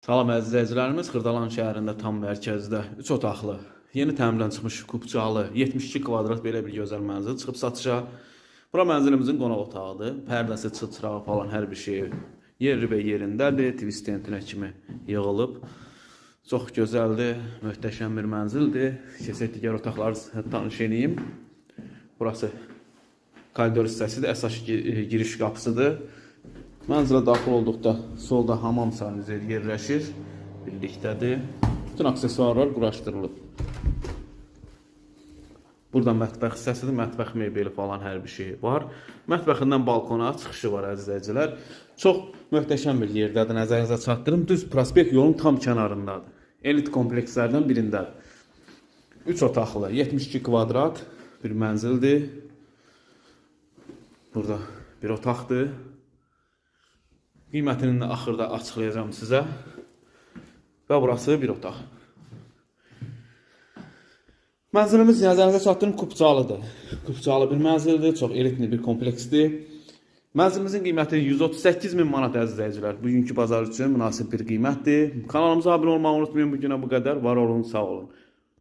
Salam əziz izləyicilərimiz, Xırdalan şəhərində tam mərkəzdə 3 otaqlı, yeni təmirdən çıxmış kupçalı 72 kvadrat belə bir gözəl mənzil çıxıb satışa. Bura mənzilimizin qonaq otağıdır. Pərdəsi, çırağı falan hər bir şey yerli və yerindədir. TV stentinə kimi yığılıb. Çox gözəldir, möhtəşəm bir mənzildir. Keçək digər otaqları tanış eləyim. Burası koridor hissəsidir, əsas giriş qapısıdır. Mənzilə daxil olduqda solda hamam sanuzeli yerləşir. Birlikdədir. Bütün aksesuarlar quraşdırılıb. Burada mətbəx hissəsidir. Mətbəx mebeli falan hər bir şey var. Mətbəxindən balkona çıxışı var, əziz izləyicilər. Çox möhtəşəm bir yerdədir, nəzərinizə çatdırım. Düz prospekt yolun tam kənarındadır. Elit komplekslərdən birindədir. 3 otaqlı, 72 kvadrat bir mənzildir. Burada bir otaqdır. Qiymətini də axırda açıqlayacağam sizə. Və burası bir otaq. Mənzilimiz, nəzərinizə çatdırım, kupçalıdır. Kupçalı bir mənzildir, çox elitli bir kompleksdir. Mənzilimizin qiyməti 138 min manat, əziz izləyicilər. Bugünkü bazar üçün münasib bir qiymətdir. Kanalımıza abunə olmağı unutmayın. Bu günə bu qədər. Var olun, sağ olun.